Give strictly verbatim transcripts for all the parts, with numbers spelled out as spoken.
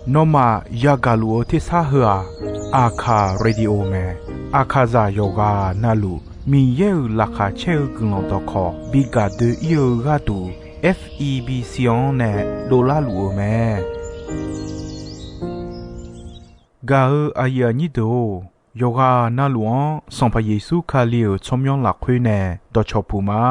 Nawmaf yagaq luf-eu tersar heu-aq, Aqkaq radio mae. Aqkaqzaq yawqghaq navluf Miqyaer-euq laqkhaq caer-eu guiqlanq dawqkawq bi gaq doe-ir-eu gharduq, F E B C-anr nae dovlar luf-eu mae. Gaq-eu aqyuif aqnyir deuq-or, yawqghaq navluf-anr Sanqpaq Yeqsur Kali-euq tsawrmyanr lafkhoer nae dawqcawq puq ma.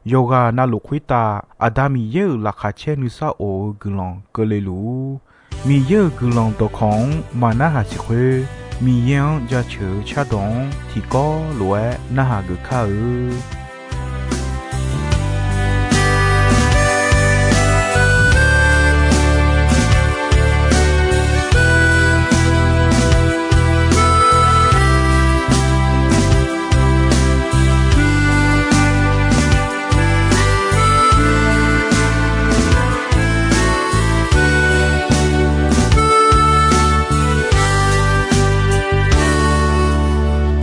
Yawqghaq navluf khoertav Aqda Miqyaer-euq laqkhaq caer nuisar of-eu guiqlanq keuvle luf-ur. Miqyaer-euq guiqlanq dawqkawq-anr maqnarhaq siq khoer, Miqyaer-anr jaceuq-eu cardawq-anr tiqkawv lof-aer narhaq geuf kar-eu.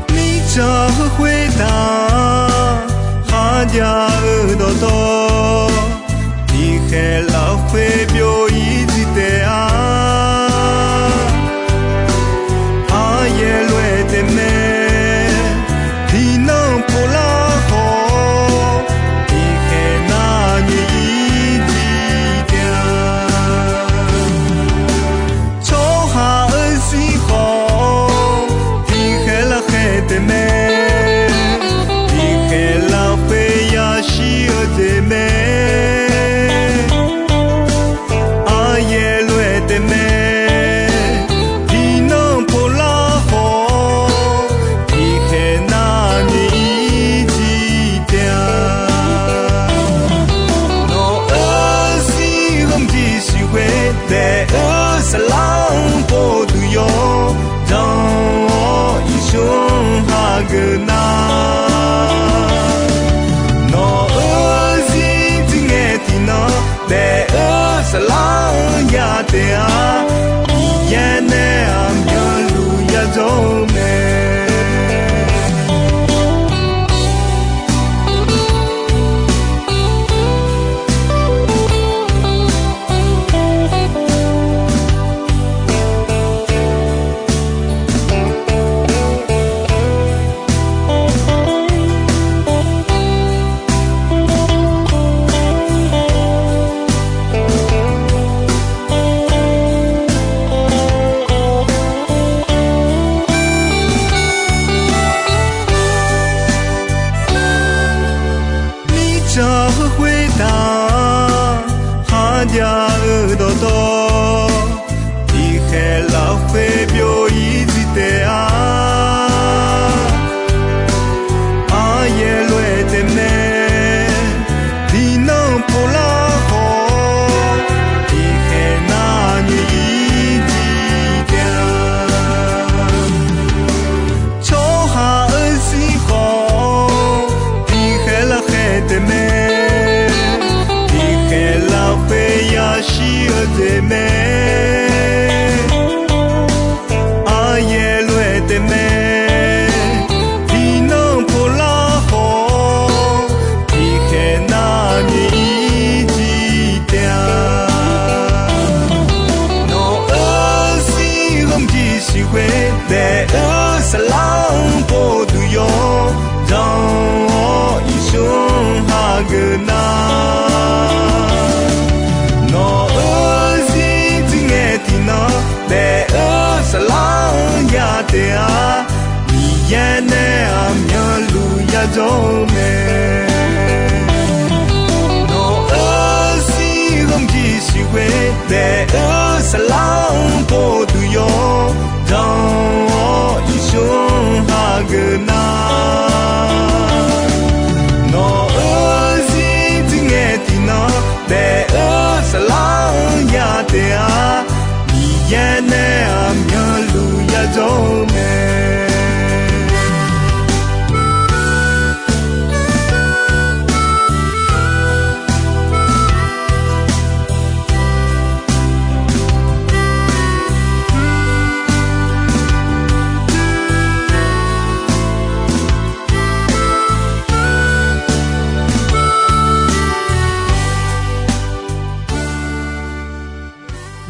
Mirtsaq heu khoertav kharjav-eu dawqtawv, tiqkhaeq lafkhoer byov-ir jir taef-a. Aqyaer lof-aer taef mae, tiqnan pov lar khawf, tiqkhaeq nar nyoe-ir jir taef-a. Tsawrhaq-euq zir khawf, tiqkhaeq lafkhaeq taef mae, tiqkhaeq lafkhoer yashir-eu jeq mae. Aqyaer lof-aer taef mae, tiqnan pov lar khawf, tiqkhaeq nar nyoe-ir jir taef-a. Nawq-euq zir ghawqmyir siqghoer daef-eu saflar-anr pov duq yawr, jan-awr iqsur-anr hageuf nar. Nawq-euq zir jir ngae tiqnan daef-eu saflar-anr ya taef-a. Miqyaer nae aqmyanluf yajawr-eu mae. Mirtsaq heu khoertav kharjav-eu dawqtawv, tiqkhaeq lafkhoer byov-ir jir taef-a. Aqyaer lof-aer taef mae, tiqnan pov lar khawf, tiqkhaeq nar nyoe-ir jir taef-a. Tsawrhaq-euq zir khawf, tiqkhaeq lafkhaeq taef mae, tiqkhaeq lafkhoer yashir-eu jeq mae. Aqyaer lof-aer taef mae, tiqnan pov lar khawf, tiqkhaeq nar nyoe-ir jir taef-a. Nawq-euq zir ghawqmyir siqghoer daef-eu saflar-anr pov duq yawr, jan-awr iqsur-anr hageuf nar. Nawq-euq zir jir ngae tiqnan daef-eu saflar-anr ya taef-a. Miqyaer nae aqmyanluf yajawr-eu mae. Nawq-euq zir ghawqmyir siqghoer daef-eu saflar-anr pov duq yawr, jan-awr iqsur-anr hageuf nar. Nawq-euq zir jir ngae tiqnan daef-eu saflar-anr ya taef-a. Miqyaer nae aqmyanluf yajawr-eu mae.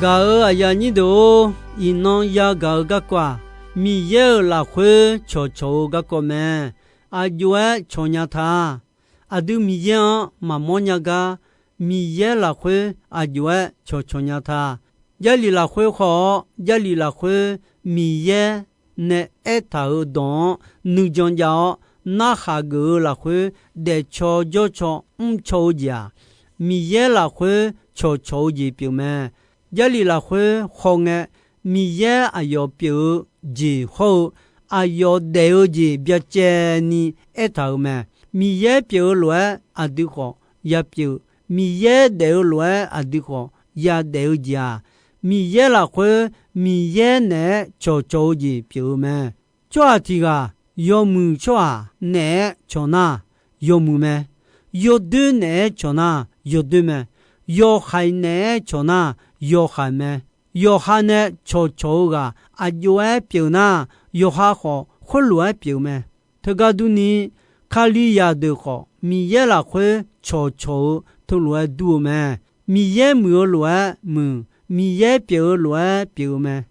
Gaq-euq aqyuif aqnyir deuq-or, iqnan yagaq-eu garkawv-aq, Miqyaer-euq lafkhoer cawqcawq-eu garkawv mae. Aqjox-aer cawqnya ta. Aqdui Miqyaer-anr maqmawr nya gar, Miqyaer lafkhoer aqjox-aer cawqcawq nya ta. Jarlif lafkhoer khawf-awr, Jarlif lafkhoer Miqyaer nae aertaq-euq dawq-anr nuijan jav-awr, narhaq geuf-eu lafkhoer daefcaw jawrcaw mrcaw-eu jeq-aq, Miqyaer lafkhoer cawqcawq-eu jeq pyeuf mae. Jarlif lafkhoer khawf ngae, Miqyaer aqyawf pyeuf-eu jeq hawr-eu, aqyawf daef-eu jeq byacaevni aertaq-euq mae. Miqyaer pyeuf-eu lof-aer aqdui khawf ya pyeuf, Miqyaer daef-eu lof-aer aqdui khawf ya daef-eu jeq-aq, Miqyaer lafkhoer Miqyaer naeq-aer cawqcawq-eu jeq pyeuf-eu mae. Tsawrhaq tiq ghaq yawmuiq tsawrhaq naeq-aer cawq nar, yawmuiq mae. Yawdoer naeq-aer cawq nar, yawdoer mae. Yawhaiq naeq-aer cawq nar, yawhaiq mae. Yawqha nae cawqcawq-eu ghaq aqjox-aer pyeuf nar, yawqha khawf khoerlof-aer pyeuf mae. Teugar durni, Kalizaq deuq khawf Miqyaer lafkhoer cawqcawq-eu teulof-aer dur-eu mae. Miqyaer muiq-eu lof-aer muiq, Miqyaer pyeuf-eu lof-aer pyeuf-eu mae.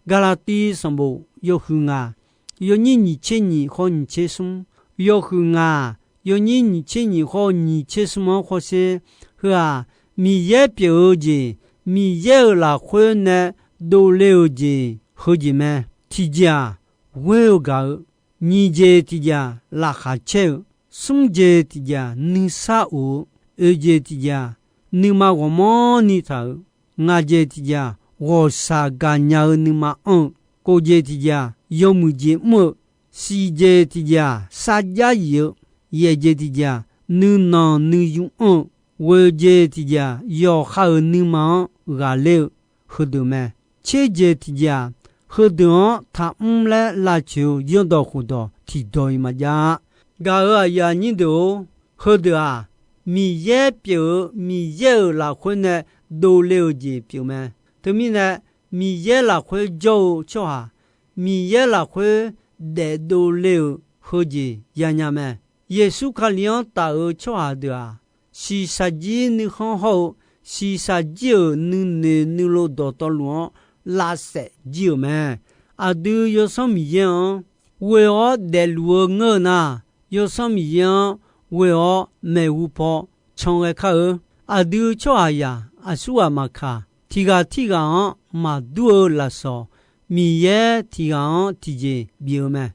Gaqlaqtiv sanqbof yawhuiq ngaq, yawnyir nyiq tser nyiq khawf nyiq tser smr, yawhuiq ngaq, yawnyir nyiq tser nyiq khawf nyiq tser smr-anr khawf sher, heu-aq, Miqyaer pyeuf-eu jeq, Miqyaer-euq lafkhoer nae dovle-euq jeq heujeq mae. Tiqjeq-aq, ghoer-eu gaq-eu, nyiq jeq tiqjeq-aq, laqkhaq caer-eu, smr jeq tiqjeq-aq, nuisar of-eu, oeq jeq tiqjeq-aq, nuima ghawqmanrni taq-euq, ngaq jeq tiqjeq-aq, ghawqshaq gaqnya-eu nuima anr-eu, kof jeq tiqjeq-aq, yawmuiq jeq mr-eu, siq jeq tiqjeq-aq, sarjax yif-eu, yaeq jeq tiqjeq-aq, nuinanq nuiyu anr-eu, ghoeq jeq tiqjeq-aq, yawqha-euq nuima-anr ghaqler-eu, heudeuq mae. Tser jeq tiqjeq-aq, heudeuq-anr taqmr laer lavcoeq-eu zanrdawq khofdawq tiqdawq-iq maqjav-a. Gaq-euq aqyuif aqnyir deuq-or, heudeuq-aq, Miqyaer pyeuf-eu Miqyaer-euq lafkhoer nae dovle-euq jeq pyeuf mae. Teumirnae, Miqyaer lafkhoer jawr-eu tsawrhaq, Miqyaer lafkhoer daefdov le-euq heujeq yanya mae. Yeqsur Kali-anr taf-euq tsawrhaq deuq-aq, shiqshaq jir nuikhanr hawr-eu, shiqshaq jir-euq nuinoeq nuilov dawqtawvluf-anr lavsaef jir-euq mae. Aqdui Yawsanr Miqyaer-anr ghoe-awr daefluf-eu ngeur-eu nar, Yawsanr Miqyaer-anr ghoe-awr maeqhu paw can ghae kar-eu. Aqdui tsawrhaqzaq aqsurghaq maqkaq, tiq ghaq tirghaq-anr maqdur-eu lafsawq, Miqyaer tiq ghaq-anr tiqjeq bif-eu mae.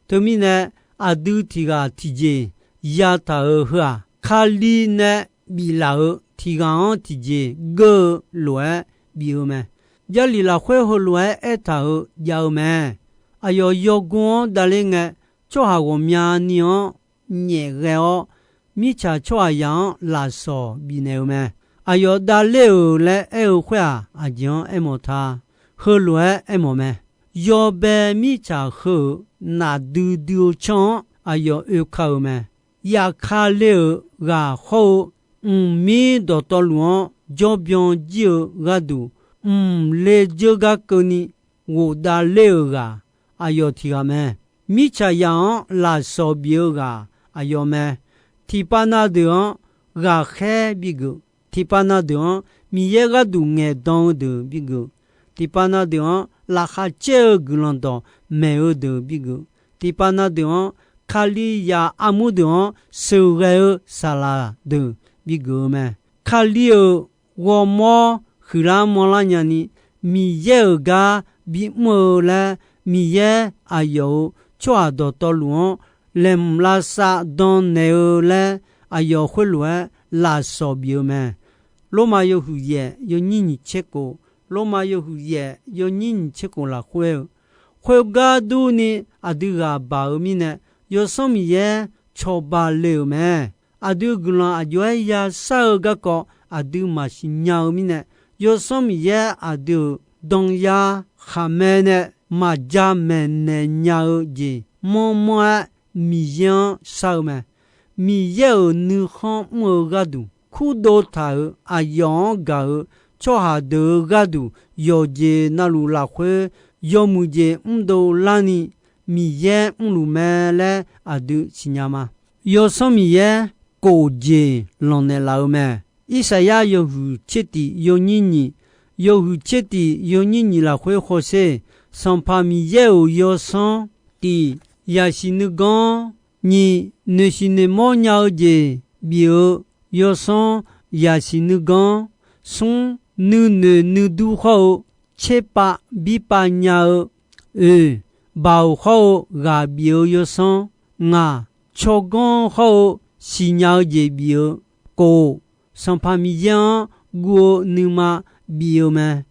Teumirnae, aqdui tiq ghaq tiqjeq yataq-euq heu-aq, Kali nae biflaf-euq tiq ghaq-anr tiqjeq geur-eu lof-aer bif-eu mae. Jarlif lafkhoer heulof-aer aertaq-euq jav-eu mae. Aqyawf yawgor-anr davler ngae, tsawrhaq ghawqmyani-anr nyaef ghae-awr, mirtsaq tsawrhaqzaq-anr lafsawq bifnaeq-eu mae. Aqyawf davler-euq laer aer-eu khoer-aq, aqjeq-anr aermawf ta. Heulof-aer aermawf mae. Yawbae mirtsaq heu-euq nafdui dui-eu canr-anr aqyawf oeka-euq mae. Yafkale-euq ghaq hawr-eu mqmir dawqtawvluf-anr jawrbyan jir-eu gharduq, mqle dzeur gar keuvni ghofdav ler-euq ghaq aqyawf tiq ghaq mae. Mirtsaqzaq-anr lafsawq bif-eu ghaq aqyawf mae. Tiqpav na deuq-anr ghaqkhaer bigeuf. Tiqpav na deuq-anr Miqyaer gharduq ngaeqdan-eu deuq bigeuf. Tiqpav na deuq-anr laqkhaq caer-eu guiqlanq dawq maeq-eu deuq bigeuf. Tiqpav na deuq-anr Kalizaq armur deuq-anr sheuqghae-eu saqlaq deuq bigeuf-eu mae. Kali-euq ghawrmawr huiqlar manrlar nyani, Miqyaer-euq gar bimr-eu laer, Miqyaer aqyawf-euq tsawrhaq dawqtawvluf-anr laeqhmq lavsav dan naeq-eu laer, aqyawf khoerlof-aer lafsawq bif-eu mae. Lormav yawhuiq yaef yawnyir nyiq tser khof, Lormav yawhuiq yaef yawnyir nyiq tser khof lafkhoer-eu, khoergar durni aqdui ghaq baq-eu mirnae, Yawsanr Miqyaer cawba le-euq mae. Aqdui guiqlanq aqjox-aer yashar-eu garkawv aqdui maqsiq nya-eu mirnae, Yawsanr Miqyaer aqdui-euq danyar khaqmae nae maqja maeqnaeq nya-eu jeq manrmanr-aer Miqyaer-anr shar-eu mae. Miqyaer-euq nuikhanr mr-eu gharduq, kurdov taq-euq aqyawf-anr gaq-euq tsawrhaq deuq-euq gharduq, yawqjeq navluf lafkhoer yawmuiq jeq mrdov larni Miqyaer mrluf mae laer aqdui siqnya ma. Yawsanr Miqyaer kof jeq lanqnaeq laf-eu mae. Irsaqyar yawhuiq tser tiq yawnyir nyiq, yawhuiq tser tif yawnyir nyiq lafkhoer hawsher. Sanqpaq Miqyaer-euq yawsanr, tif, yaqsiq nuiganr, nyiq, noeqsiq noeqmawr nya-eu jeq bif-eu yawsanr, yaqsiq nuiganr, smr, nuinoeq nuidur hawr-eu tserpav birpav nya-eu, oeq, baoq hawr-eu ghaq bif-eu yawsanr, ngaq, tsawrganr hawr-eu siqnya-eu jeq bif-eu, kof, Sanqpaq Miqyaer-anr guv-eu nuima bif-eu mae.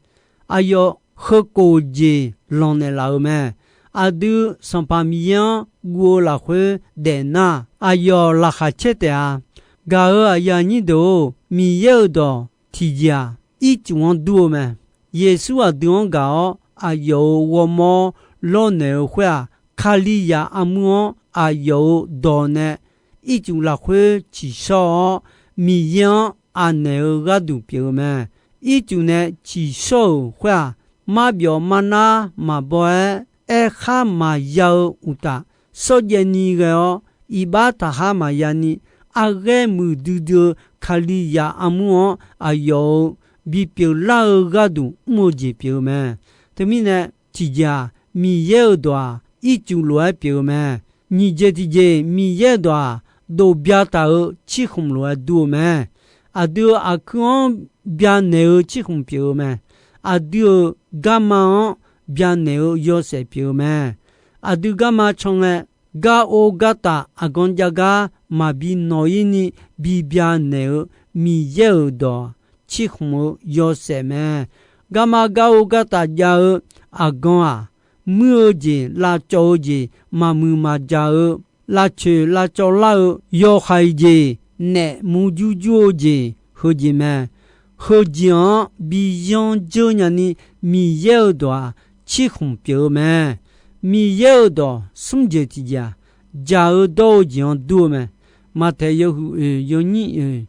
Aqyawf heukof jeq lanqnaeq laf-euq mae. Aqdui Sanqpaq Miqyaer-anr guv-eu lafkhoer daefnar, aqyawf laqkhaq caer taef-a. Gaq-euq aqyuif aqnyir deuq-or, Miqyaer-euq dawq tiqjeq-aq, ircuf-anr dur-eu mae. Yeqsur aqdui-anr gaq-awr, aqyawf-euq ghawrmawr lawrnaeq-eu khoer-aq, Kalizaq armur-anr aqyawf-euq dawq nae ircuf lafkhoer tsiqshawr-awr, Miqyaer-anr anaeq-eu gharduq pyeuf-eu mae. Ircuf nae tsiqshawr-euq khoer-aq, marbyawf marnar maqbaw-aer, aerkhar maqya-eu uqtaf, shawrjaev ni ghae-awr, iqbax taqkhar maqya ni, arghaer muiqdui dui-eu Kalizaq armur-anr aqyawf-euq bipyeuf lar-eu gharduq mr-eu jeq pyeuf-eu mae. Teumirnae, tiqjeq-aq, Miqyaer-euq dawq-aq, ircuf lof-aer pyeuf-eu mae. Nyiq jeq tiqjeq, Miqyaer-euq dawq-aq, dof bya taq-euq cirkhmq lof-aer dur-eu mae. Aqdui-euq aqkuir-anr byanaeq-eu cirkhmq pyeuf-eu mae. Aqdui-euq garma-anr byanaeq-eu yawshaef pyeuf-eu mae. Aqdui garma caw ngae, gar ov gar taf aqgan jav gar maqbi nawq-ir ni bi byanaeq-eu Miqyaer-euq dawq cirkhmq-eu yawshaef mae. Garma gar ov gar taf jav-eu aqgan-aq, muir-eu jeq, lavcawv-eu jeq, maqmuiq maqjaq-eu, lavcoeq lavcawv lar-eu, yawqha-iq jeq, naef murjur jur-eu jeq, heujeq mae. Heujeq-anr bi yanr dzeur nyani, Miqyaer-euq dawq-aq, cirkhmq pyeuf-eu mae. Miqyaer-euq dawq smr jeq tiqjeq-aq, jaq-eu dawr-eu jeq-anr dur-eu mae. Maqtaeq yawhuiq oeq yawnyir oeq,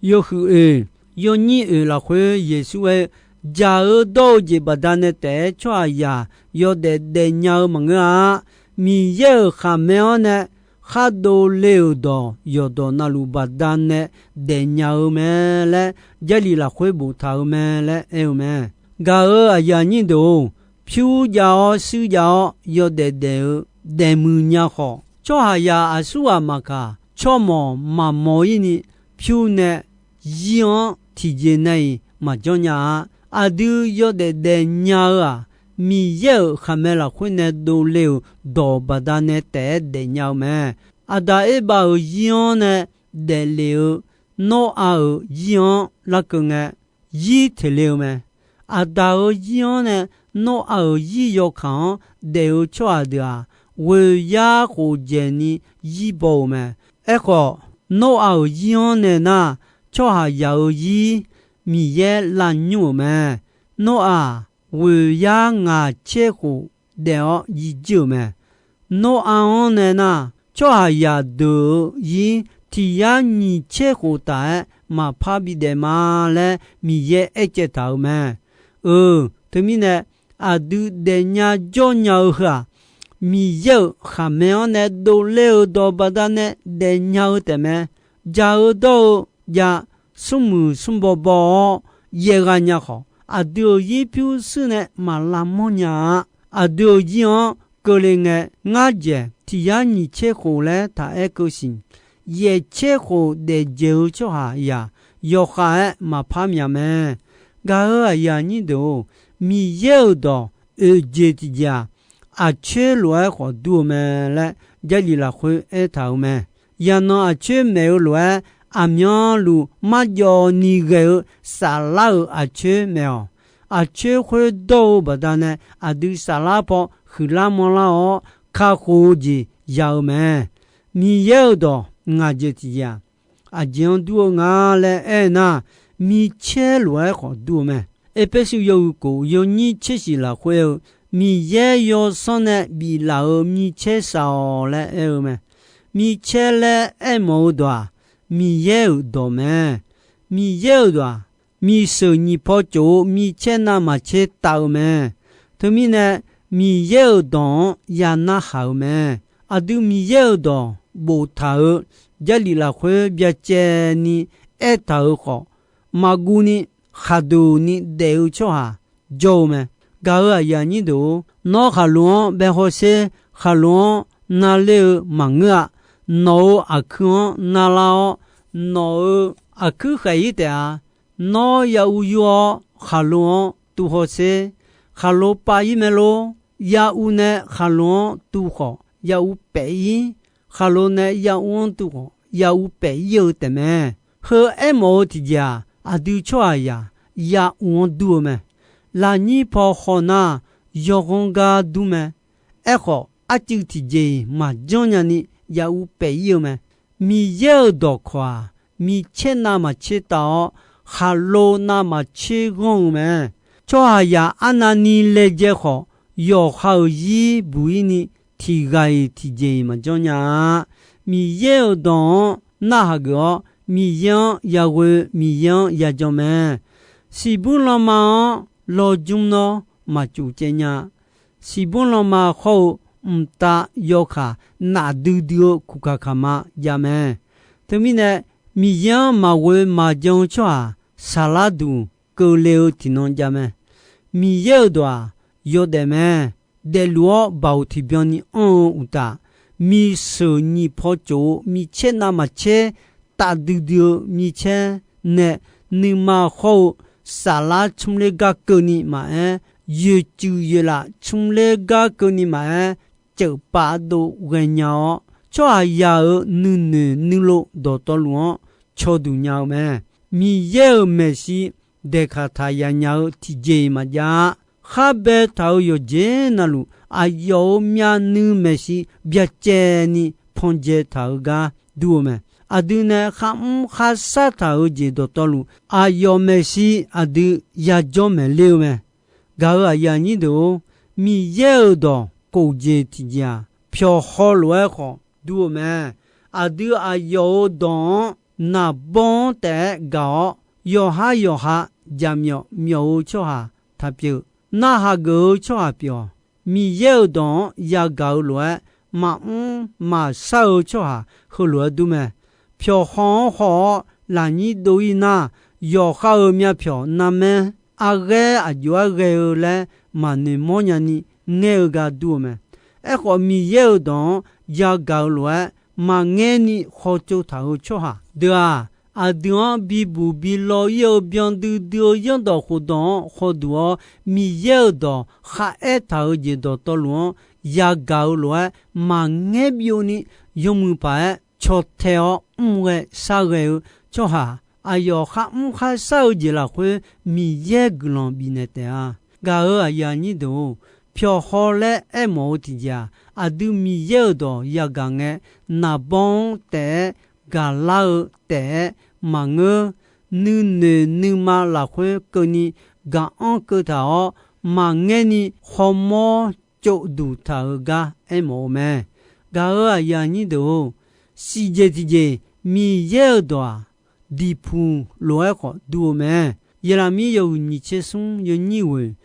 yawhuiq oeq yawnyir oeq lafkhoer Yeqsur aer-eu, jaq-eu dawr-eu jeq baqdanae taef-aer tsawrhaqzaq yawdaef daefnya-eu maqngeur-a. Miqyaer-euq khaqmae-anr nae khar dovle-euq dawq yawqdawq navluf baqdanae daefnya-eu mae laer, Jarlif lafkhoer boftaq-eu mae laer aer-eu mae. Gaq-euq aqyuif aqnyir deuq-or, pyur jav-awr shuir jav-awr yawdaef daef-eu daefmuiq nya khawf, tsawrhaqzaq aqsurghaq maqkaq, tsawrmawq maqmawq-ir ni pyur nae zir-anr tiqjeq nae-iq maqjanr nya-a. Aqdui yawdaef daefnya-eu-aq, Miqyaer-euq khaqmae lafkhoer nae dovle-euq dawq baqdanae taef-aer daefnya-eu mae. Aqdaq Erbav-euq zir-anr nae daeflef-eu Nawrav-euq zir-anr larkeuv ngae, zir teq le-eu mae. Aqdaq-euq zir-anr nae Nawrav-euq zir yawkaq-anr daef-eu tsawrhaq deuq-aq, ghoeqyar khof dzaeqni zir baw-euq mae. Aerkhawf, Nawrav-euq zir-anr nae nar, tsawrhaqzaq-euq zir Miqyaer lavnymr-euq mae. Nawrav-aq, ghoeqyar ngaq tser khof daef-awr yir jir-euq mae. Nawrav-anr nae nar, tsawrhaqzaq deuq-euq zir tiq yar nyiq tser khof taf-aer maqpar bidaef ma laer Miqyaer aercaev taq-euq mae. Eu, teumirnae, aqdui daefnya jawrnya-eu heu-aq, Miqyaer-euq khaqmae-anr nae dovler-eu dawq baqdanae daefnya-eu taefmae. Jaq-eu dawr-eu jav, smrmuiq smrbaw baw-awr yaev gha nya khawf, aqdui-euq zir pyurshuir nae maq lavmawr nya-a. Aqdui-euq zir-anr keuvle ngae, ngar dzaeq tiq yar nyiq tser khof laer taq aer keuv siq. Yaeq tser khof daef dzaeq-eu tsawrhaqzaq yawkhav-aer maqpar myaq mae. Gaq-euq aqyuif aqnyir deuq-or, Miqyaer-euq dawq oeq jeq tiqjeq-aq, aqcoer lof-aer khawf dur-eu mae laer Jarlif lafkhoer aertaq-euq mae. Yaqnan aqcoer maeq-eu lof-aer, aqmyanluf marjawv ni ghae-eu saflar-euq aqcoer maeq-awq. Aqcoer khoerdawr-eu baqdanae aqdui saflar paw huiqlar manrlar-awr kakhof-eu jeq ya-eu mae. Miqyaer-euq dawq ngaq jeq tiqjeq-aq, aqjeq-anr dur-eu nga laer aer nar, micaer lof-aer khawf dur-eu mae. Erpersu yawhuiq kof yawnyir tser shif lafkhoer-eu, Miqyaer yawsanr nae biflaf-euq micaer shaq-awq laer aer-eu mae. Micaer laer aermawf-eu dawq-aq, Miqyaer-euq dawq mae. Miqyaer-euq dawq-aq, miqsheuq nyiq paw cof-eu micaer navmaqtser taf-eu mae. Teumirnae, Miqyaer-euq dawq-anr ya narhaq-eu mae. Aqdui Miqyaer-euq dawq boftaq-eu Jarlif lafkhoer byacaevni aertaq-euq khawf, maqguv ni khaqduq ni daef-eu tsawrhaq jawr-eu mae. Gaq-euq aqyuif aqnyir deuq-or, nawr khaqlo-anr bae hawsher, khaqlo-anr narler-eu maqngeur-a. Nawq-euq aqkuir-anr narlar-awr, nawq-euq aqkuir khaeq-ir taef-a. Nawr ya uv yur-awr khaqlo-anr tuv hawsher. Khaqlo pav-ir mae lor. Ya uv nae khaqlo-anr tuv khawf, ya uv paef-ir. Khaqlo nae ya uv-anr tuv khawf, ya uv paef-ir-eu taefmae. Heu aermawf-eu tiqjeq-aq, aqdui tsawrhaqzaq ya uv-anr dur-eu mae. Lafnyir paw haw nar, yawqghanr gar dur mae. Aerkhawf, arcuiv tiqjeq-iq maqjanr nyani ya uv paef-ir-eu mae. Miqyaer-euq dawqkawq-aq, micaer navmaqtser taf-awr, khaqlo navmaqtser ghanr-eu mae. Tsawrhaqzaq arnavni laejae khawf, yawqha-euq zir buq-ir ni tiq ghaq-iq tiqjeq-iq maqjanr nya-a. Miqyaer-euq dawq-anr narhaq geuf-awr, Miqyaer-anr yaghoe, Miqyaer-anr yajan mae. Siqbur lanma-anr lawjmr nawr maqcuf caev nya. Siqbur lanma hawr-eu mqtav yawkaq nafdui dui-eu kuqkaq kaqma jav mae. Teumirnae, Miqyaer-anr maqghoe maqjan-eu tsawrhaq saqlar duq keuvle-eu tiqnan jav mae. Miqyaer-euq dawq-aq, yawdaef mae. Daefluf-awr baoq tiqbyan ni anr-eu uqtaf, miseuq nyiq paw tsof-eu micaer navmaqtser tafdui dui-eu micaer nae nuima hawr-eu saflar tsmr ler gar keuvni maqaer, yoeqcuif yoeqlaf tsmr ler gar keuvni maqaer, ceuf pav dov ghaenya-awr, tsawrhaqzaq-euq nuinoeq nuilov dawqtawvluf-anr cawduq nya-eu mae. Miqyaer-euq maeqshi daeqkaq taq yanya-eu tiqjeq-iq maqjav-a. Khar baetaq-euq yawqjeq navluf, aqyawf-euq myavnuiv maeqshi byacaevni pandzae taq-eu gar dur-eu mae. Aqdui nae kharmr kharshar taq-euq jeq dawqtawvluf, aqyawf maeqshi aqdui yajawr maeqler-eu mae. Gaq-euq aqyuif aqnyir deuq-or, Miqyaer-euq dawq kof jeq tiqjeq-aq, pyawqhaw lof-aer khawf dur-eu mae. Aqdui aqyawf-euq dawq-anr naqbawr-anr taef-aer gaq-awr, yawqhar yawqha jaqmyawf myawf-eu tsawrhaq taq pyeuf. Narhaq geuf-eu tsawrhaq pyeuf-awq. Miqyaer-euq dawq-anr yagaq-eu lof-aer, maqmr maqshar-eu tsawrhaq heulof-aer dur mae. Pyawqhaw-anr haw-awr lafnyir dov-ir nar, yawqha-euq myavpyawq narmaer arghaer aqjox-aer ghae-eu laer maqnoeq mawrnya ni ngaer-eu gar dur-eu mae. Aerkhawf, Miqyaer-euq dawq-anr yagaq-eu lof-aer, maqngaer ni khawtsov taq-eu tsawrhaq deuq-aq, aqdui-anr bibuq bi law-ir-eu byan duidui-eu zanrdawq khofdawq-anr khawduq-awr, Miqyaer-euq dawq kharaer taq-eu jeq dawqtawvluf-anr yagaq-eu lof-aer, maqngaer byovni yawmuiq paq-aer caw tae-awr mr ghae shar ghae-eu tsawrhaq, aqyawf kharmr kharshar-eu jeq lafkhoer Miqyaer guiqlanq bifnaeq taef-a. Gaq-euq aqyuif aqnyir deuq-or, pyawqhaw laer aermawf-eu tiqjeq-aq, aqdui Miqyaer-euq dawq yagaq ngae, naqbawr-anr taef-aer gaqlar-eu taef-aer maqngeur. Nuinoeq nuima lafkhoer keuvni gaq-anr keuv taq-awr, maqngaer ni khawmawr tsovduq taq-eu gar aermawf-eu mae. Gaq-euq aqyuif aqnyir deuq-or, siqjeq tiqjeq Miqyaer-euq dawq-aq, diqpuq lof-aer khawf dur-eu mae. Yeqlaqmir yawhuiq nyiq tser smr yawnyir ghoeq,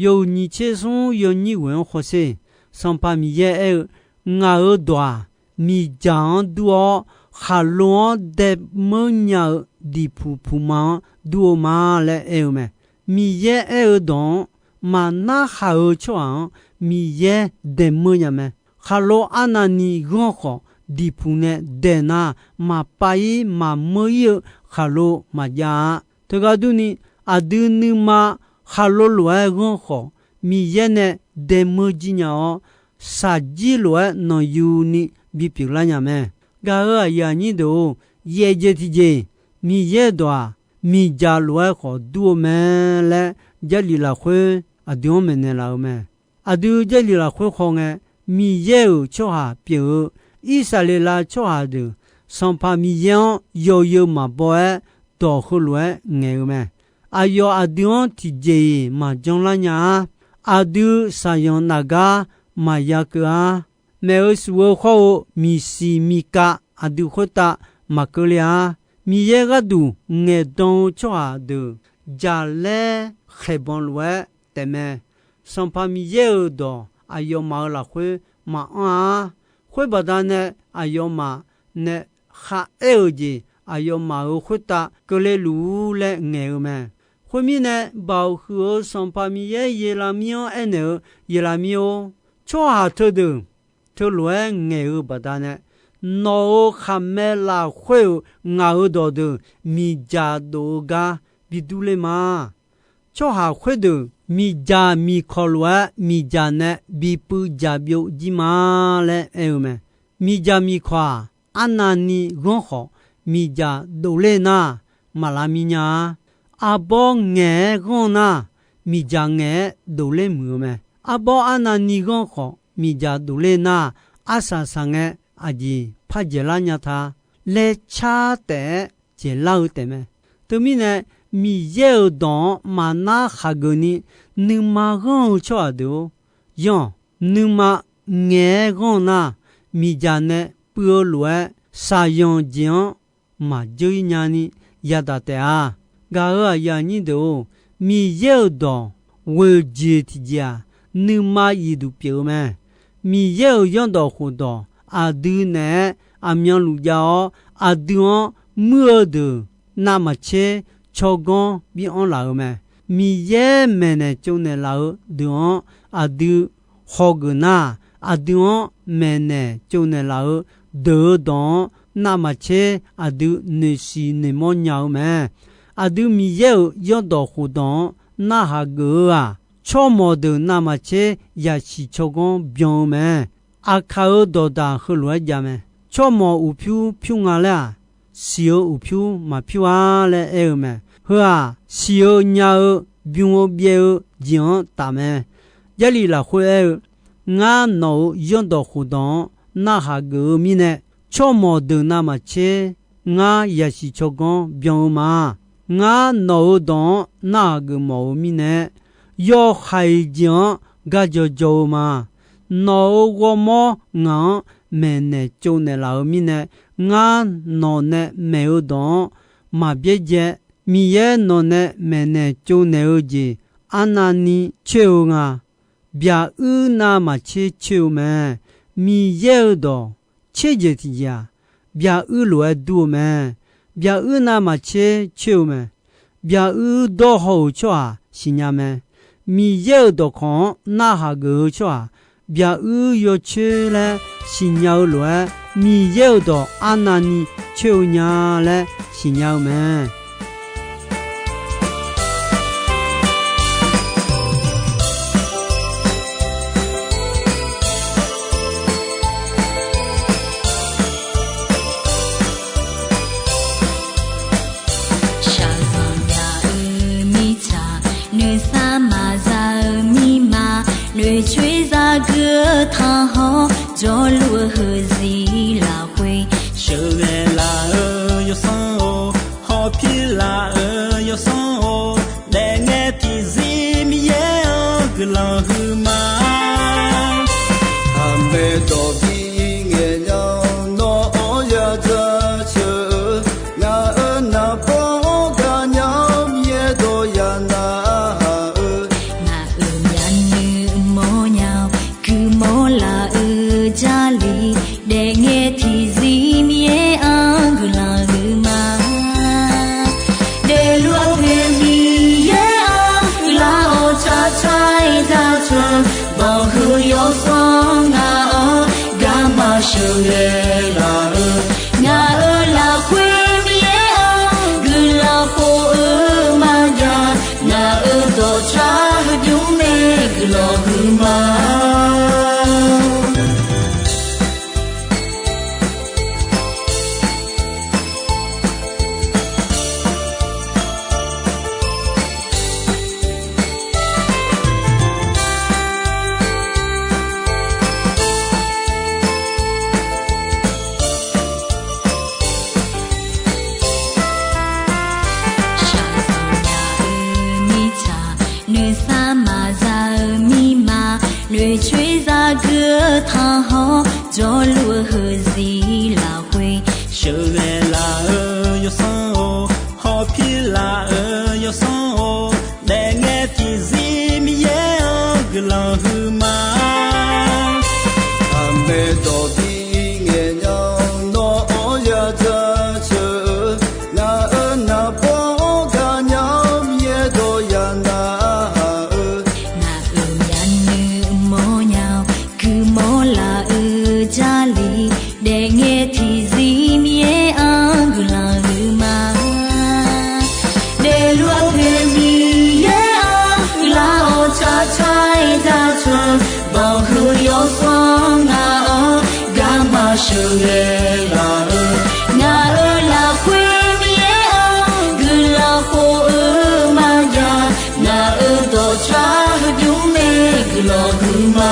yawhuiq nyiq tser smr yawnyir ghoeq-anr hawsher. Sanqpaq Miqyaer aer-eu, Ngaq-euq dawq-aq, miqdzaq-anr dur-awr, khaqlo-anr daemeur nya-eu diqpuq puqma-anr dur-eu ma laer aer-eu mae. Miqyaer aer-eu dawq-anr maqnarhaq-eu tsawrhaq-anr Miqyaer daemeur nya mae. Khaqlo arnavni ghanr khawf, diqpuq nae daeq nar, maqpav-ir maqmeur-ir-eu khaqlo maqjav-a. Teugar durni, aqdui nuima khaqlo lof-aer ghanr khawf, Miqyaer nae daemeur jir nya-awr, shaqjir lof-aer nanqyuni bipyeuf lar nya mae. Gaq-euq aqyuif aqnyir deuq-or, yaeq jeq tiqjeq Miqyaer-euq dawq-aq, miqdzaq lof-aer khawf dur-eu mae laer, Jarlif lafkhoer aqdui-anr maeqnaeq laf-eu mae. Aqdui Jarlif lafkhoer hawngae, Miqyaer-euq tsawrhaq pyeuf-eu Irsaqleqlav tsawrhaq deuq, Sanqpaq Miqyaer-anr yawzeu maqbaw-aer dawq heulof-aer ngaeq-eu mae. Aqyawf aqdui-anr tiqjeq-iq maqjanr lar nya-ar. Aqdui saqyanq nafgar maqya keuv-ar. Maeq-eu shuf-eu hawr-eu miqsiq miqkav aqdui khoertav maqkeuvle-ar. Miqyaer gharduq ngaeqdan-eu tsawrhaq deuq jaqlaer khaeqbanq lof-aer taefmae. Sanqpaq Miqyaer-euq dawq aqyawfmaf-euq lafkhoer maqanr-ar. Khoer baqdanae aqyawfmaf nae kharaer-euq jeq aqyawfmaf-euq khoertav keuvle luf-ur laer ngaeq-eu mae. Khoermirnae, Baoq huiq-eu Sanqpaq Miqyaer Yeqlaqmir-anr aernaeq-eu, Yeqlaqmir-or, tsawrhaq teudeuq teulof-aer ngaeq-eu baqdanae, nawq-euq khaqmae lafkhoer-euq ngaq-euq dawqdeuq miqdzaq dof-eu gar bi durler ma. Tsawrhaq khoerdeuq miqdzaq miqkawq lof-aer miqdzaq nae bi puiv dzaq byov jir ma laer aer-eu mae. Miqdzaq miqkawq-aq, arnavni ghanr khawf, miqdzaq dovler nar, maqlav mir nya-a. Arbawr ngaeq-aer ghanr nar, miqdzaq ngaeq-aer dovler muiq-eu mae. Arbawr arnavni ghanr khawf, miqdzaq dovler nar, arsaq saqngae aqjeq pardzaeq lar nya ta laer car taef-aer dzaeqlar-eu taefmae. Teumirnae, Miqyaer-euq dawq-anr maqnar khaqgeuf ni nuima ghanr-eu tsawrhaq deuq-or, yanr-awq. Nuima ngaeq-aer ghanr nar, miqdzaq nae puiv-eu lof-aer, shaqyanq jeq-anr maqdzeur-ir nyani yadaq taef-a. Gaq-euq aqyuif aqnyir deuq-or, Miqyaer-euq dawq ghoeq jeq tiqjeq-aq, nuima iqduq pyeuf-eu mae. Miqyaer-euq zanrdawq khofdawq aqdui naeq-aer aqmyanluf jav-awr, aqdui-anr muir-eu deuq navmaqtser tsawrganr bi anr laf-eu mae. Miqyaer maeqnaeq tsovnaeq laf-eu deuq-anr aqdui hawgeuf nar, aqdui-anr maeqnaeq tsovnaeq laf-eu deuq-eu dawq-anr navmaqtser aqdui noeqsiq noeqmawr nya-eu mae. Aqdui Miqyaer-euq zanrdawq khofdawq-anr narhaq geuf-eu-aq, tsawrmawq deuq navmaqtser yasiq tsawrganr byan-eu mae. Aqkaq-euq dawqdaq heulof-aer jav mae. Tsawrmawq uqpyur pyur nga laer-aq, siq-eu uqpyur maqpyur-a laer aer-eu mae. Heu-aq, siq-eu nya-eu bym-eu byaev-eu jeq-anr taf mae. Jarlif lafkhoer aer-eu, Ngar nawq-euq zanrdawq khofdawq-anr narhaq geuf-eu mirnae, tsawrmawq deuq navmaqtser ngar yasiq tsawrganr byan-eu ma. Ngar nawq-euq dawq-anr narhaq geuf mawf-eu mirnae, yawhaiq jeq-anr gardzaw dzaw-eu ma. Nawq-euq ghawrmawr ngaq-anr maeqnaeq tsovnaeq laf-eu mirnae, ngar nawq nae maeq-eu dawq-anr maq byaerdzae. Miqyaer nawq nae maeqnaeq tsovnaeq-eu jeq arnavni coer-eu nga. Byaq-uir navmaqtser coer-eu mae. Miqyaer-euq dawq tser jeq tiqjeq-aq, byaq-uir lof-aer dur-eu mae. Byaq-uir navmaqtser coer-eu mae. Byaq-uir dawrhaw-euq tsawrhaq siqnya mae. Miqyaer-euq dawqkawq-anr narhaq geuf-eu tsawrhaq, byaq-uir yawcoer laer siqnya-eu lof-aer, Miqyaer-euq dawq arnavni coer-eu nya laer siqnya-eu mae. Shaqzanq nya-euq mirtsaq, noeqsar maqza-eu mirma, noeqcoer zagui-eu tanqhawr, jawrluf-eu heuzir lafkhoer, sheuqghae laf-eu yawsanr-or, hawpir laf-eu yawsanr-or, daefngae tiqzir Miqyaer-anr guiqlanq huiqma. Aqmaeq dawq bi ngaeq nya-awr nawr-anr yadzaq ceuq-eu, ngaq-euq naqbawr-anr gaqnya-awr Miqyaer dawq yaq narhaq-eu, ngaq-euq myavnuiv mawrnya-awr guiqmawr laf-eu Jarlif, daefngae tiqzir Miqyaer-anr guiqlanq huiqma. Daefluf-eu Miqyaer-anr guiqlanq-awr tsaqtsaq-aer jaceuq, banqhuiq yawsanr ngaq-anr garma sheuqghae laf-eu, ngaq-euq lafkhoer Miqyaer-anr guiqlanq khof-eu maqjav, ngaq-euq dawqtsar heudymr nae guiqlanq huiqma. Shaqzanq nya-euq mirtsaq, noeqsar maqza-eu mirma, noeqcoer zagui-eu tanqhawr, jawrluf-eu heuzir lafkhoer, sheuqghae laf-eu yawsanr-or, hawpir laf-eu yawsanr-or, daefngae tiqzir Miqyaer-anr guiqlanq huiqma. Aqmaeq dawq bi ngaeq nya-awr nawr-anr yadzaq ceuq-eu, ngaq-euq naqbawr-anr gaqnya-awr Miqyaer ghae laf-eu, ngaq-euq lafkhoer Miqyaer-anr guiqlanq khof-eu maqjav, ngaq-euq dawqtawv heubymr mae guiqlanq huiqma.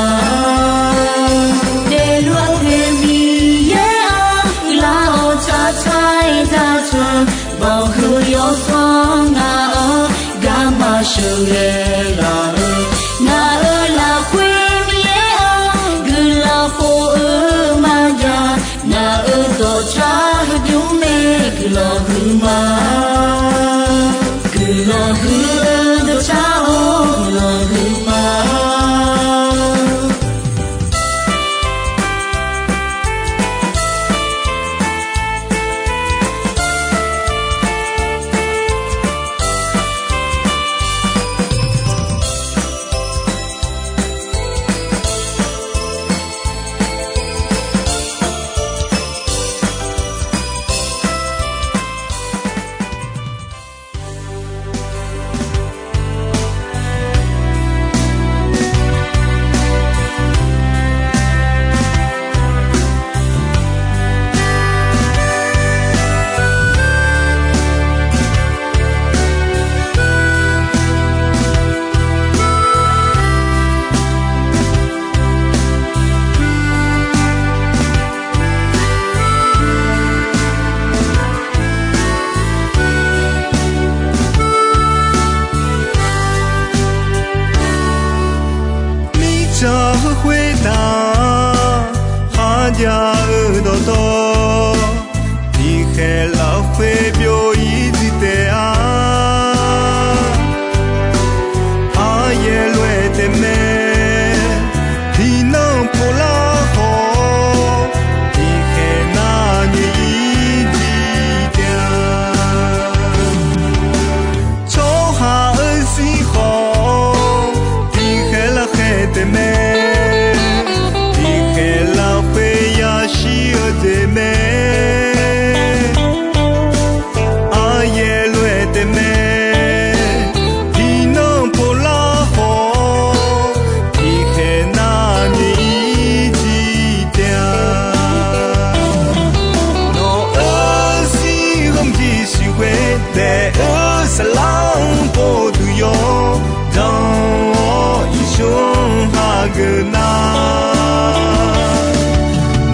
Daefluf-eu Miqyaer-anr guiqlanq-awr tsaqtsaq-aer daqtaq, banqhuiq yawsanr ngaq-anr garma sheuqghae laf-eu, ngaq-euq lafkhoer Miqyaer-anr guiqlanq khof-eu maqjav, ngaq-euq dawqtawv heubymr mae guiqlanq huiqma. Guiqlanq huiq-eu dawqtawv-or guiqlanq huiqma. Mirtsaq heu khoertav kharjav-eu dawqtawv, tiqkhaeq lafkhoer byov-ir jir taef-a. Aryaer lof-aer taef mae, tiqnan pov lar khawf, tiqkhaeq nar nyoeq-ir jir taef-a. Tsawrhaq-euq zir khawf, tiqkhaeq lafkhaeq taef mae, tiqkhaeq lafkhoer yashir-eu jeq mae. Aryaer lof-aer taef mae, tiqnan pov lar khawf, tiqkhaeq nar nyoeq-ir jir taef-a. Nawq-euq zir ghawqmyaq siqghoe daef-eu saflar-anr pov duq yawr, jan-awr iqsur-anr hageuf nar,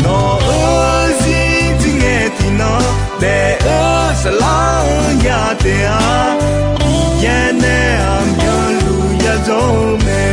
nawq-euq zir jir ngae tiqnan daef-eu saflar-anr ya taef-a. Miqyaer nae aqmyanluf yadzawr-eu mae.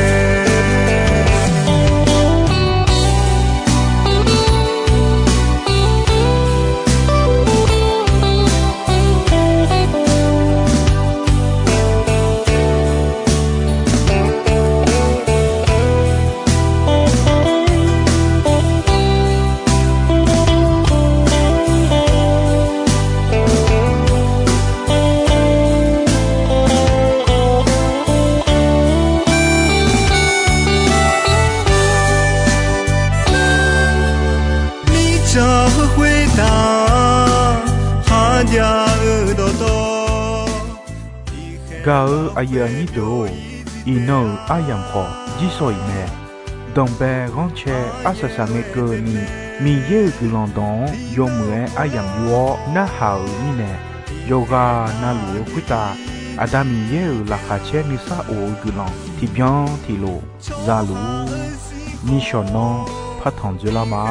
Mirtsaq heu khoertav kharjav-eu dawqtawv. Gaq-eu aqyuif aqnyir deuq-or, iqnan-euq aryamq khawf jirsawq iq mae. Danqbae ghanrcae arsaq saqngae keuvni, Miqyaer-euq guiqlanq dawq-anr yawmuiq-aer aryamq yur-awr narhaq-euq mirnae, yawqghaq navluf-eu khoertav Aqda Miqyaer-euq laqkhaq caer nuisar of-eu guiqlanq tiqbyan tiqlof zaluf-ur. Nishawq nanr partanq dzoerlar ma.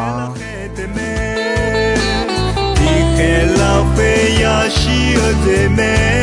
Tiqkhaeq lafkhoer yashir-eu jeq mae.